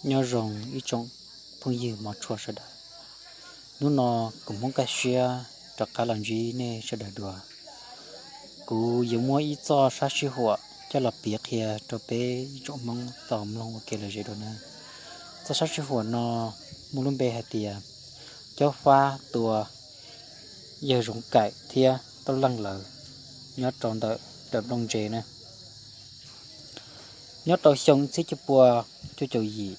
Nyob zoo ib tsoom phooj ywg mov tshua sawv daws. Hnub no kuv Hmoob Kaj Siab rov qab los ntsib nej sawv daws dua. Kuv yuav muab ib txoj sab sij huam coj los piav qhia rau peb ib tsoom Hmoob tau mloog ua kev lom zem dua nawb. Txoj sab sij huam no muaj lub npe hais tias Cob Fab tua yawg Zoov Kaim thiab Tooj Leej lawv nyob rau ntawm dawm nplooj ntse na. Nyob rau xyoo txhiab cuaj pua cuaj caum yim,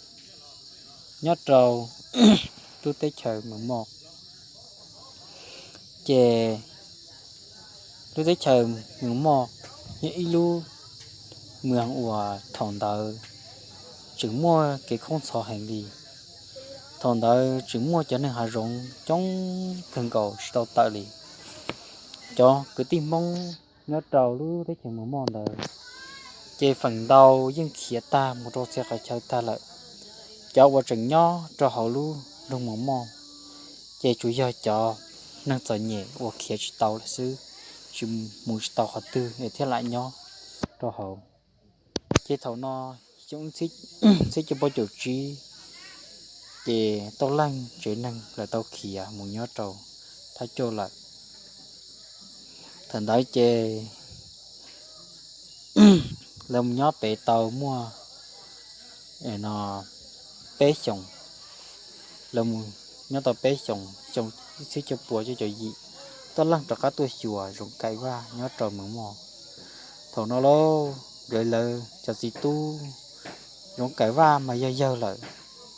nyob rau lub teb chaws Mees Moj, ces lub teb chaws Mees Moj yog ib lub mws uas thaum ntawd tseem muaj kev khoob ntxhov heev li. Thaum ntawd tseem muaj cov neeg hav zoov coob kawg nkaus tsis tau tawm li. Cov kwv tij Hmoob nyob rau lub teb chaws Mees Moj ntawd ces feem ntau yeej khiav tag mus rau txhia qhov chaw tag lawm. Cov uas tseem nyob rau hauv lub nroog Mees Moj ces tsuas yog cov neeg txom nyem uas khiav tsis tau lawm xwb, tsis mus tsis tau qhov twg es thiaj lam nyob rau hauv. Ces thaum no xyoo txhiab cuaj pua caum tsib, ces Tooj Leej tsev neeg lawv tau khiav mus nyob rau Thaj Cuaj lawm. Thaum ntawd ces lawv mus nyob pem tau muaj no peb xyoos. Lawv mus nyob tau peb xyoos, xyoo txhiab cuaj pua cuaj caum yim, Tooj Leej rov qab tuaj xyuas Zoov Kaim Vaj nyob rau Mees Moj. Thaum no lauj, lawv cov txiv tub, Zoov Kaim Vaj mas yog yawg lawm,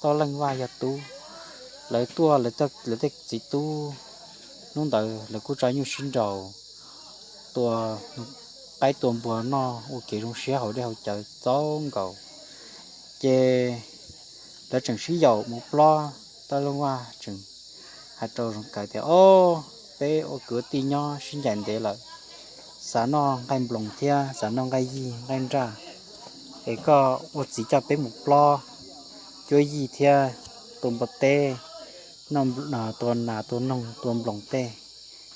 Tooj Leej Vaj yog tub. Lawv tuaj, lawv tej txiv tub hnub ntawd lawv kuj tsa nyuj sib nraus, tua qaib tua npua noj ua kev zoo siab hauv dej hauv cawv txaus nkaus. Ces lawv tseem sib yaum mus plob, Tooj Leej Vaj tseem hais rau Zoov Kaim tias, Ob, peb ua kwv tij nyob sib ncaim ntev lawm, xav noj nqaij nploos thiab xav noj nqaij yij nqaij nraj, es koj ua txiv coj peb mus plob cuab yij thiab tua npua teb, tua nas tua noog tua nploos tej,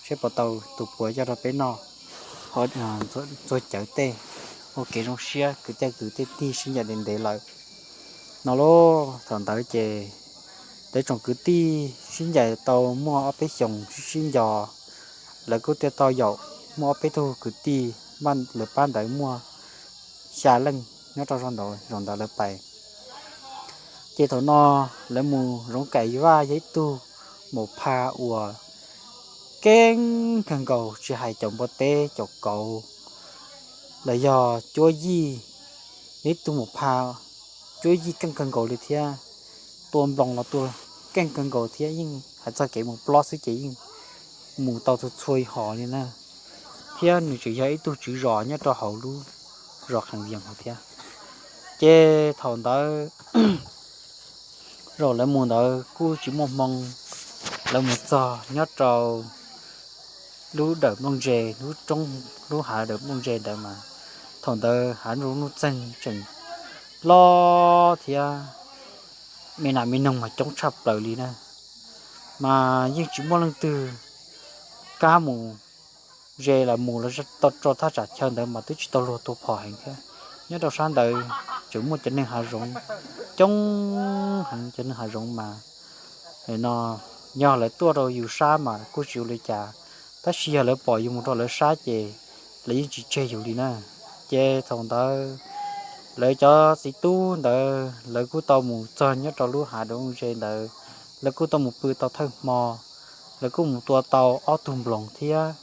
saib puas tau tus puav coj rau peb noj, txhua cawv tej, ua kev zoo siab kwv coj kwv tij sib ncaim ntev ntev lawm no lauj. Thaum ntawd ces lawv tsoom kwv tij sib ncaim tau muaj ob peb xyoos sib sib nco, lawv kuj thiaj tau yaum muaj ob peb tug kwv tij, lawv pab ntawd muaj xya leej nyob rau zaum ntawd lawv pais. Ces thaum no lawv mus, Zoov Kaim Vaj yog ib tug maum pha uas keej kawg nkaus, tsis hais caum npua teb caum kauv los yog cuab yij, yog ib tug maum pha cuab yij keej kawg nkaus li thiab, tua nploos los tua keej kawg nkaus thiab, yeej hais txog kev mus plob xwb ces yeej mus tau txhua txhua hos li na. Thiab nws tseem yog ib tug tswv zos nyob rau hauv lub zos Khees Vias hauv thiab. Ces thaum ntawd zaum lawv mus ntawd kuj tsis muaj hmoo, lawv mus txog nyob rau lub dawm nplooj ntse, lub roob, lub hav dawm nplooj ntse ntawd mas thaum ntawd hav ntuj nuj txeeg tseem loj thiab me nas me noog mas coob tshaj plaws li na. Mas yeej tsis muaj leej twg kam mus, ze lawv mus los tau rau thaj tsam chaw ntawd mas twb tsis tau luag tua phom heev thiab. Nyob rau sab ntawd tseem muaj cov neeg hav zoov coob heev, cov neeg hav zoov mas no yog lawv tuaj rau yus sab mas kuj tsis ua li cas, tab sis yog lawv pom yus mus rau lawv sab ces lawv yeej tsis tseg yus li na. Ces thaum ntawd lawv cov txiv tub ntawd lawv kuj tau mus txog nyob rau lub hav dawm nplooj ntse ntawd, lawv kuj tau mus pw tau thawj hmo, lawv kuj mus tua tau ob tug nploos thiab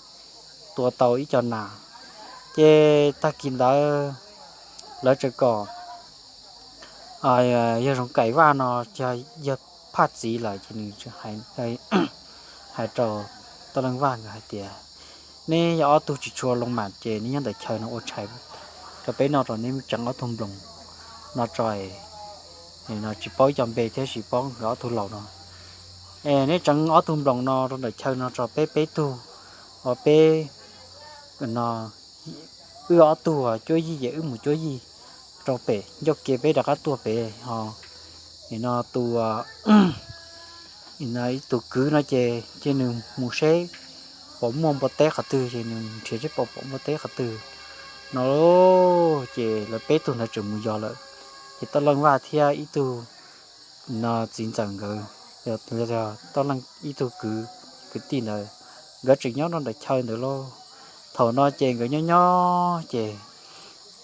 tua tau ib co nas. Ces tag kis ntawd lawv tseem kom yawg Zoov Kaim Vaj no yog phaj txiv lawm ces nws hais rau Tooj Leej Vaj nkawd hais tias, Neb yog ob tug tsis tshua loo mam ces neb nyob ntawm chaw no ua tshais rau peb noj, rau neb tseev ob tug nploos no tso, no tsis paub ib co npe thiab tsis paub nkawd ob tug laus no. Es neb tseev ob tug nploos no rau ntawm chaw no tso, peb peb tug, o peb no wb ob tug cuab yij ces wb mus cuab yij rau pem ncauj ke, peb rov qab tuaj pem ho. Nim no tus, tus kwv no ces cia nws mus seb pom muaj npua teb qhov twg ces nws nrhiav seb pom pom npua teb qhov twg no. Ces lawv peb tug ntawd tseem mus yos lawm, ces Tooj Leej Vaj thiab ib tug no txiv ntxawm nkawd, yog Toj Leej ib tug kwv, kwv tij ntawd, nkawd tseem nyob rau nram chaw ntawd lauj. Thaum no ces nkawd nyob nyob ces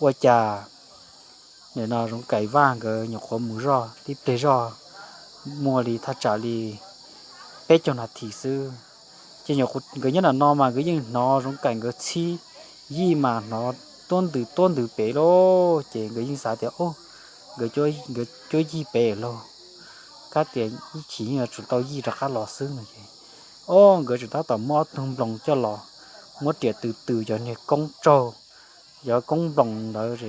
ua cas nim no Zoov Kaim Vaj nkawd nyuam qhuav mus zoj tib pliag zoj, muaj li thaj tsam li peb caug nas this xwb. Ces nkawd nyob nram no mas nkawd yeej hnov Zoov Kaim nkawd txhib yij mas hnov tuab ntws tuab ntws pem lauj. Ces nkawd yeej xav tias, o, nkawd cuab yij pem lauj, kab tias ib chim yeej yuav tsum tau yij rov qab los xwb no ces, o, nkawd tseem tab tom muab ob tug nploos coj los, muab riam tws tws cov niag koob tsaug, cov koob nploos ntawd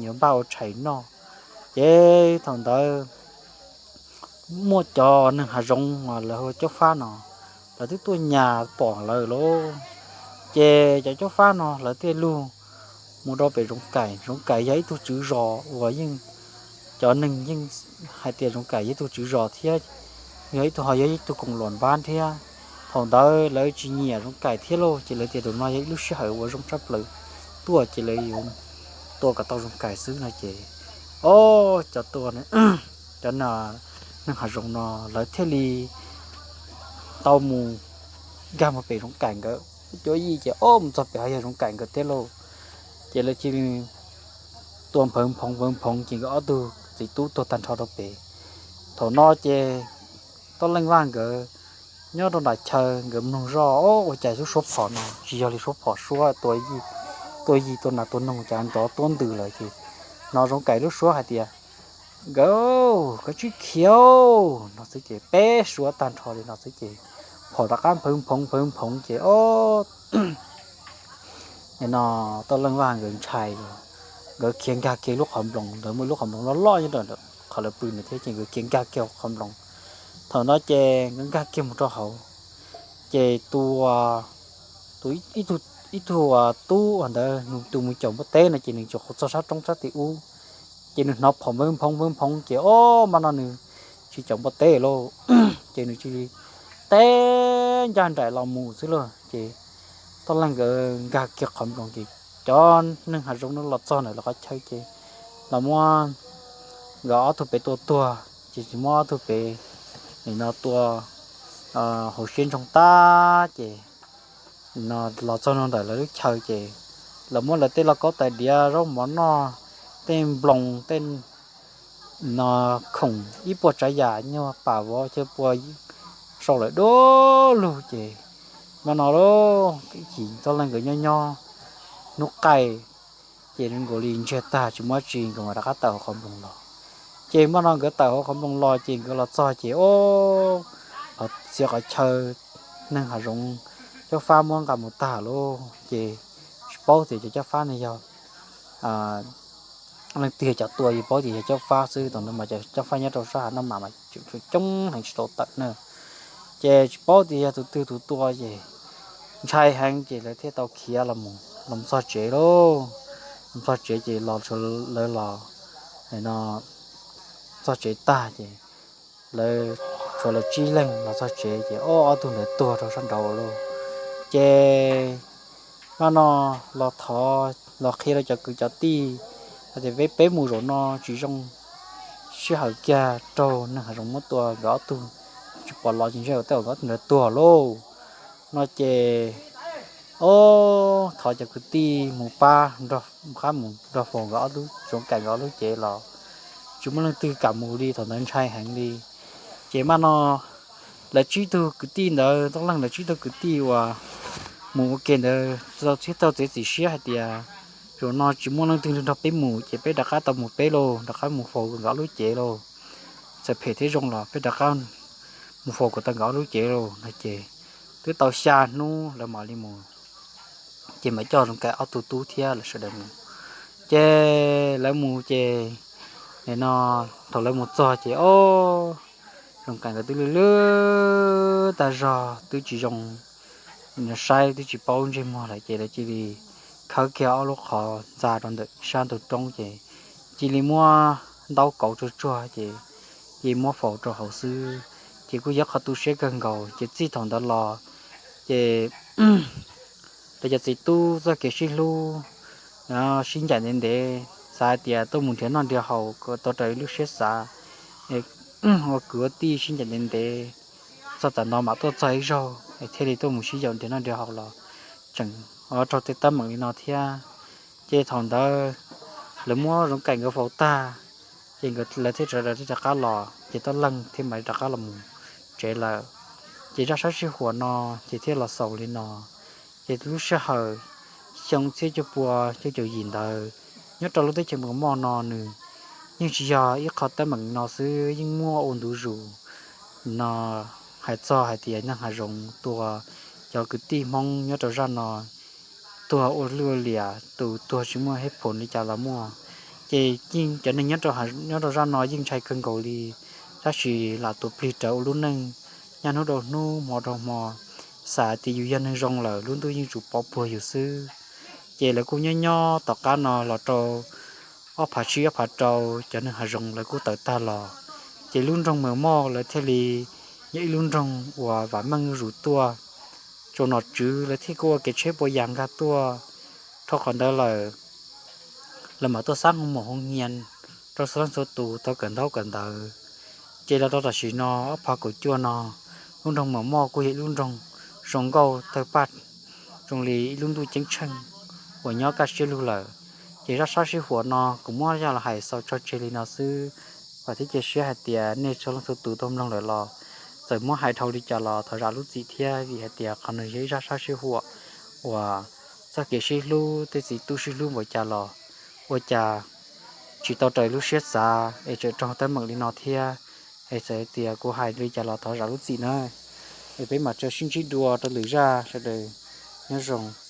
yuav npaj ua tshais noj. Ces thaum ntawd muaj cov neeg hav zoov uas lawv hu ua Caub Fab no, lawv twb tuaj nyas pom lawv lauj. Ces cov Caub Fab no lawv thiaj lug mus rau pem Zoov Kaim. Zoov Kaim yog ib tug tswv zos uas yeej, cov neeg yeej hais tias Zoov Kaim yog ib tug tswv zos thiab, yog ib tug, ho yog ib tug koom luam npab thiab. Thaum ntawd lawv tsis nyiam Zoov Kaim thiab lauj, ces lawv tias tus no yog ib lub sij hawm uas zoo tshaj plaws tuaj, ces lawv yuav tua kom tau Zoov Kaim xwb no ces, o, cov tua, cov neeg hav zoov no lawv thiaj li tau mus nkag mus pem Zoov Kaim nkawd cuab yij ces, o, mus txog pem ho yog Zoov Kaim nkawd thiab lauj. Ces lawv cia li tua nphawv nphoov nphawv nphoov ces nkawd ob tug txiv tub tuag tag nrho rau pem. Thaum no ces Toj Leej Vaj nkawd nyob rau nram chaw nkawd mloog zoj, o, ua cas lub suab phom no tsis yog li suab phom suab tua yij, tua yij tua nas tua noog cas nrov tuab ntws lawm ces hnov Zoov Kaim lub suab hais tias, nkawd, koj tsis khiav no xwb ces peb suab tag nrho li no xwb ces phom rov qab nphawv nphoov nphawv nphoov ces, o, no Toj Leej Vaj nkawd ntshai, nkawd khiav nkag kiag lub qhov nploos, nkawd muaj lub qhov nploos loj loj nyob rau qhov lawv pw ntawd thiab ces nkawd khiav nkag kiag qhov nploos. Thaum no ces nkawd nkag kiag mus rau hauv ces tus, tus, ib tug tub ntawd nws tus mus caum npua teb no ces nws tsuas qhuav txog sab roob sab tim ub, ces nws hnov phom npawv nphoov npawv nphoov ces, o, mas no nws tsis caum npua teb lauj, ces nws cia li teb ncaj nraim los mus xwb lauj. Ces Toj Leej nkawd nkag kiag qhov nploos ces cov neeg hav zoov no los txog ntawm lawv qhov chaw ces los muab nkawd ob tug pem tua tuag ces tsis muab ob tug pem nim no tua hauv siab ntsoog tag ces no los txog no ntawm lawv lub chaw ces lawv muab lawv tej lauj kaub tais diav zaub mov noj, tej nploos tej no khoom ib puas tsav yam nyuag pam vov chaw pua sau lawm du lug ces mas no lauj, ib chim Txoj Leej nkawd nyob nyob hnub qaij ces zoo nkaus li ntsiag tag tsis muaj dab tsi nkawd mam rov qab tawm hauv qhov nploos los. Ces mas no nkawd tawm hauv qhov nploos los ces nkawd los txog ces o, qhov txhia qhov chaw neeg hav zoov Cob Fab muab nqa mus tag lauj. Ces tsis paub tias cov Cob Fab no yog leej twg cov tua, yus paub tias yog Cob Fab xwb. Thaum ntawd mas cov Cob Fab nyob rau sab hav noj mas mas tseem coob heev tsis tau tawm na. Ces tsis paub tias yog tus twg tus tua ces ntshai heev ces lawv thiaj tau khiav los, los txog tsev lauj. Los txog tsev ces los, lawv los no txog tsev tag ces lawv tshuav lawv tsib leeg los txog tsev ces ob, ob tug ntawd tuag rau sab nraud lauj. Ces mas no los thov los qhia rau cov kwv cov tij hais tias peb, peb mus zaum no tsis zoo, sij hawm kiag raug neeg hav zoov muab tua nkawd ob tug tsis pom los ces ntshe tej zaum nkawd ob tug ntawd tuag lauj. No ces ob, thov cov kwv tij mus pab, qab mus nrog faus nkawd ob lub, Zoov Kaim nkawd ob lub cev los tsis muaj leej twg kam mus li, thaum ntawd ntshai heev li. Ces mas no lawv tsib tug kwv tij ntawd, Txoj Leej lawv tsib tug kwv tij uas mus ua ke ntawd tau txiav txim siab hais tias zaum no tsis muaj leej twg nrog peb mus ces peb rov qab tau mus peb lauj, rov qab mus faus nkawd ob lub cev lauj. Txawm phem thiab zoo los peb rov qab mus faus kom tau nkawd ob lub cev lauj no ces twb tau xya hnub lawv mam li mus. Ces mam coj Zoov Kaim ob tug tub thiab lawv sawv daws mus. Ces lawv mus ces nim no thaum lawv mus txog ces ob, Zoov Kaim nkawd twb lwj lwj tag zog twb tsis zoo, saib twb tsis paub ntsej muag lawm ces lawv cia li khawb kiag ob lub qhov ntxa rau ntawm ib sab ntug roob ces cia li muab ntaub kauv tsuag tsuag ces cia li muab faus rau hauv xwb. Ces kuj yog qhov tu siab kawg nkaus ces txij thaum ntawd los ces lawv cov txiv tub txoj kev sib hlub, sib ncaim ntev ntev, xav hais tias tuaj mus nrhiav noj nrhiav haus kom tau raws lub siab xav, ua kwv ua tij sib ncaim ntev ntev, txog tam no mam tuaj txog ib zaug es thiaj li tuaj mus sib yaum nrhiav noj nrhiav haus los tseem raug tej teeb meem li no thiab. Ces thaum ntawd lawv muab Zoov Kaim nkawd faus tag, ces nkawd lawv thiaj sawv daws thiaj rov qab los, ces Tob Leej thiaj mam rov qab los mus tsev lawm. Ces zaj sab sij huam no ces thiaj los xaus li no. Ces lub sij hawm xyoo txhiab cuaj pua cuaj caum yim ntawd, nyob rau lub teb chaws Mos Moj no nws yeej tsis yog ib qho teeb meem no xwb, yeej muaj ua ntu zus no hais txog hais tias neeg hav zoov tua cov kwv tij Hmoob nyob rau zaj no tuag ua lwj ua liam, tus tuag tsis muaj hej phoom li cas los muaj. Ces yeej cov neeg nyob rau zaj no yeej ntshai kawg nkaus li, tab sis lam tuav plig rawv ua lub neej, nyob hnub rau hnub hmo rau hmo, xav tias yus yog neeg zoo lawm lub ntuj yeej tsuas pov puag yus xwb. Ces lawv kuj nyob nyob tom qab no los rau ob phav tsib ob phav rau, cov neeg hav zoov lawv kuj tawm tag los. Ces lub nroog Mos Moj lawv thiaj li yog ib lub nroog uas vam meej zuj zus tuaj, tsaus nom tswv lawv thiaj kuj ua kev tsheb puas yas nkag tuaj. Dhau qhov ntawd lawm, lawv mam tuaj xab hoo mom hoo nyias rau txhua leej txhua tus tau kawm ntaub kawm ntawv. Ces los rau tam sim no ob phav kaum cuaj no, lub nroog Mos Moj kuj yog ib lub nroog zoo nkauj tawg paj, zoo li ib lub ntuj ceeb tsheej uas nyob kaj siab lug lawm. Ces zaj sab sij huam no kuv muab coj los hais xaus tso tseg li no xwb, vam thiab cia siab hais tias nej txhua leej txhua tus tau mloog lawm los txawm muab hais dhau li cas los thov zam lub txim thiab, vim hais tias qhov no yog ib zaj sab sij huam uas txoj kev sib hlub tej txiv tub sib hlub npaum cas los ua cas tsis tau raws lub siab xav es tseem raug teeb meem li no thiab. Es txawm tias kuv hais li cas los thov zam lub txim na. Es peb mam sib ntsib dua rau lwm zaj, sawv daws nyob zoo.